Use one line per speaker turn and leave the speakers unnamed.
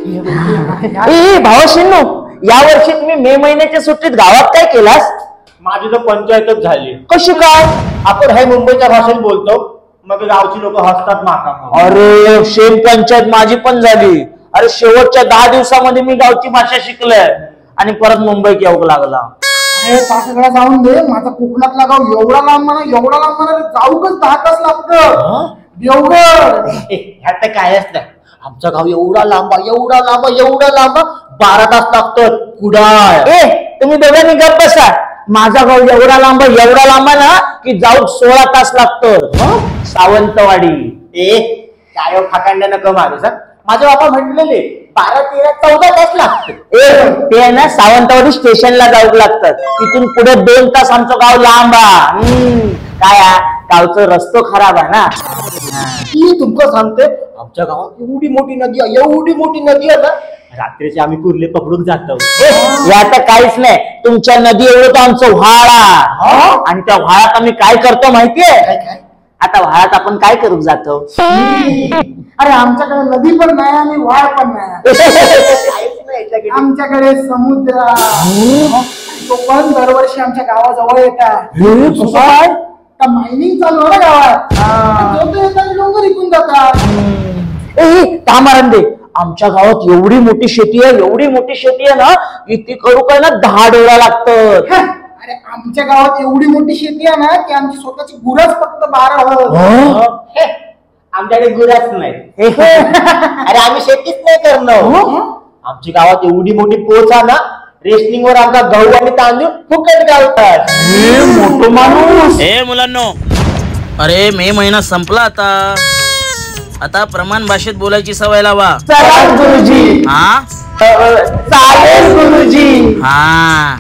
ए भावाशिंनो, या वर्षी तुम्ही मे महिन्याच्या सुट्टीत गावात काय केलास?
माझी तर पंचायतच झाली.
कशी काय?
आपण हे मुंबईच्या भाषेत बोलतो, मग गावची लोक हसतात माका.
अरे सेम पंचायत माझी पण झाली. अरे शेवटच्या 10 दिवसामध्ये मी गावची भाषा शिकलोय आणि परत मुंबईत येऊ लागला.
अरे सगळा जाऊन दे, माझा कोकणातला गाव एवढा लांब म्हणा, एवढा लांब म्हणा, जाऊकच 10 तास लागतं. देवगड.
ह्यात तर कायच नाही, आमचं गाव एवढा लांबा एवढा लांबा एवढा लांबा 12 तास लागतात. कुडाळ.
ए तुम्ही दोघांनी गप्प बसा. माझा गाव एवढा लांबा एवढा लांबा ना की जाऊ 16 तास लागतो. सावंतवाडी.
ए काय फाकांड्या नको मारू सर, माझे बाबा म्हटलेले 12, 13, 14 तास लागते.
ए ते आहे ना सावंतवाडी स्टेशनला जाऊ लागतात, तिथून पुढे 2 तास आमचं गाव लांबा. काय गावचं रस्तो खराब आहे ना.
मी तुमका सांगते, आमच्या गावात एवढी मोठी नदी आहे, एवढी मोठी नदी आहे ना, रात्रीचे आम्ही कुर्ले पकडून जातो.
या तर काहीच नाही, तुमच्या नदी एवढं तर आमचं व्हाळा. आणि त्या व्हाळात आम्ही काय करतो माहितीये? आता व्हाळात आपण काय करू जातो?
अरे आमच्याकडे नदी पण नाही आणि व्हाळ पण नाही, आमच्याकडे समुद्र. तो पण दरवर्षी आमच्या गावाजवळ येतात. मायनिंग चालू आहे ना गावात, डोंगर इकून जातात.
ए तामारंदे, आमच्या गावात एवढी मोठी शेती आहे, एवढी मोठी शेती आहे ना, इथे करू काय ना 10 डोळा लागतात.
अरे आमच्या गावात एवढी मोठी शेती आहे ना की आमची स्वतःची गुराच फक्त 12.
आमच्याकडे गुराच नाही. अरे आम्ही शेतीच नाही करणार. आमच्या गावात एवढी मोठी पोच आहे ना, रेशनिंग वर आमचा गहू आणि तांदूळ फुकट गावतात.
मोठो माणूस.
ए मुलांनो, अरे मे महिना संपला आता, आता प्रमाण भाषेत बोलायची सवय लावा.
चला गुरुजी.
हा
चालेल गुरुजी.
हा.